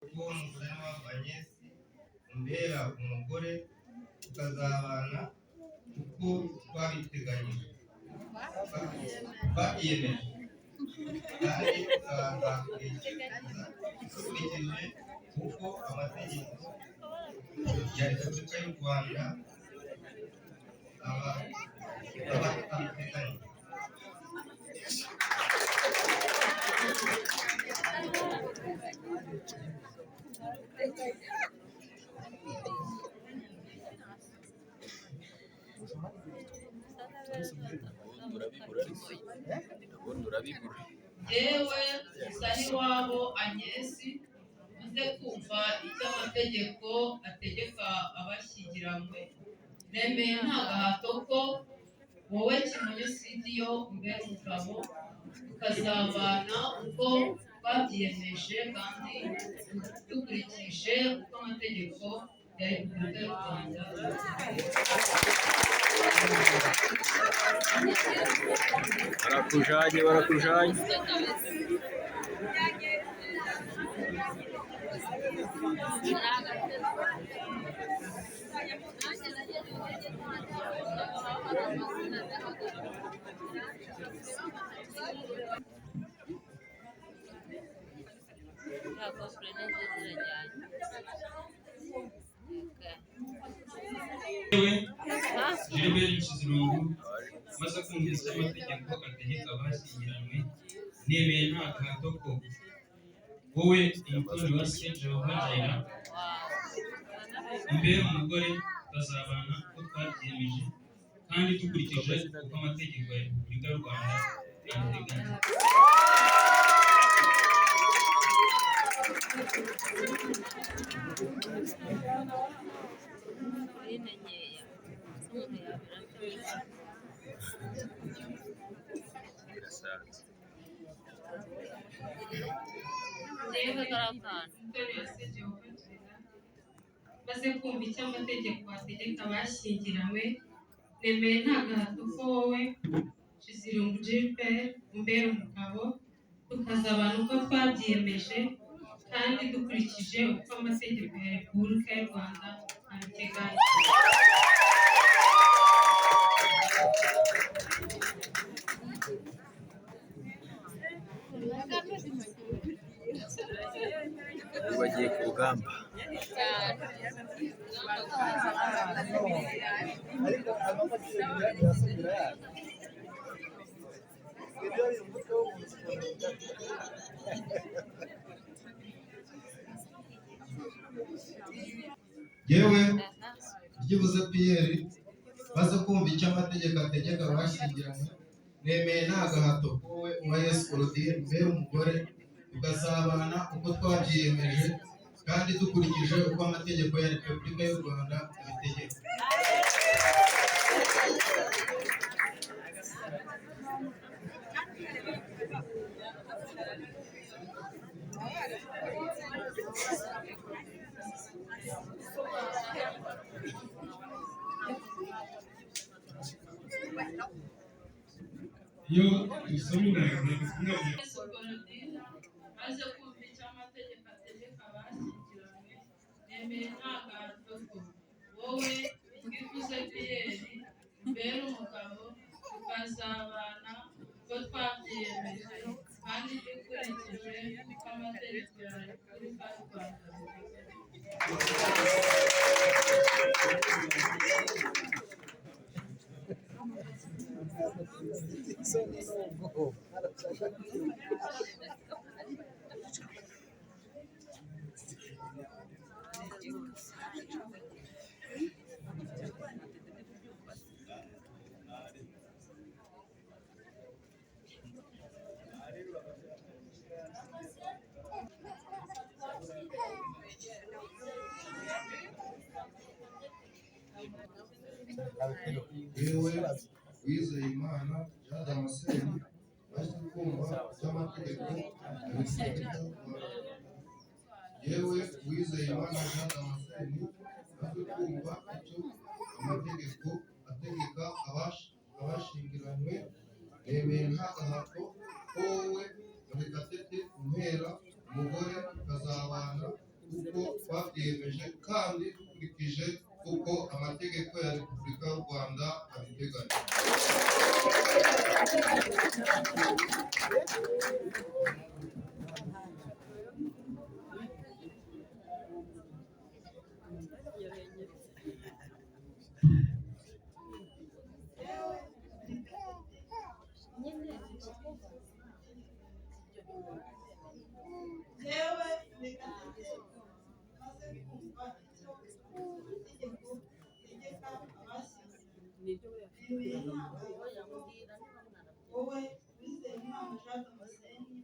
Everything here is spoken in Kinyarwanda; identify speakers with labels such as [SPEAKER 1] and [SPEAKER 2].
[SPEAKER 1] Ko Musaniwabo Agnes umbera umugore, tukazabana uko twabiteganyije, twabyiyemeje, kandi tukazakurikiza dukurikije uko amategeko ya Repubulika y'u Rwanda aba abiteganya.
[SPEAKER 2] Urabibura ariko ndabona urabibura.
[SPEAKER 3] Yewe Musaniwabo Agnes, maze kumva icyo amategeko ategeka abashyingiranywe, nemeye nta gahato ko wowe Kimonyo Sidiyo umbera umugabo, tukazabana uko twabyiyemeje kandi dukurikije uko amategeko ya Repubulika y'u Rwanda
[SPEAKER 2] Barakujanye, barakujanye.
[SPEAKER 4] Yewe Gilbert Nshizirungu, maze kumva icyo amategeko ategeka abashyingiranywe, nemeye nta gahato ko wowe Umutoniwase Jehova Jireh umbera umugore, tukazabana uko twabyiyemeje kandi dukurikije uko amategeko ya Repubulika y'u Rwanda abiteganya.
[SPEAKER 2] Birasanzwe.
[SPEAKER 5] Umutoniwase Jehova Jireh, maze kumva icyo amategeko ategeka abashyingiranywe, nemeye nta gahato ko wowe Nshizirungu Gilbert umbera umugabo, tukazabana uko twabyiyemeje kandi dukurikije uko amategeko ya Repubulika y'u Rwanda abiteganya.
[SPEAKER 2] Ubu bagiye ku rugamba.
[SPEAKER 1] Yewe Byibuze Pierre, maze kumva icyo amategeko ategeka abashyingiranywe, nemeye nta gahato ko wowe Uwayesu Claudine umbera umugore, tukazabana uko twabyiyemeje kandi dukurikije uko amategeko ya Repubulika y'u Rwanda abitegeka.
[SPEAKER 4] Iyo dusoma indagano zimwe.
[SPEAKER 3] Yesu Claudine, maze kumva icyo amategeko ategeka abashyingiranywe, nemeye nta gahato ko wowe Bwivuze Pierre umbera umugabo, tukazabana uko twabyiyemeje kandi dukurikije uko amategeko ya Repubulika y'u Rwanda abiteganya.
[SPEAKER 1] Yewe Uwizeyimana Jean Damascene, maze kumva icyo amategeko ya Repubulika y'u Rwanda. Yewe Uwizeyimana Jean Damascene, maze kumva icyo amategeko ategeka abashyingiranywe, nemeye nta gahato ko wowe Murekatete umpera umugore, tukazabana
[SPEAKER 6] twabyiyemeje kandi dukurikije uko amategeko ya Repubulika y'u Rwanda abiteganya.
[SPEAKER 7] Yewe Murekatete maze kumva icyo amategeko ategeka abashyingiranywe, nemeye nta gahato ko wowe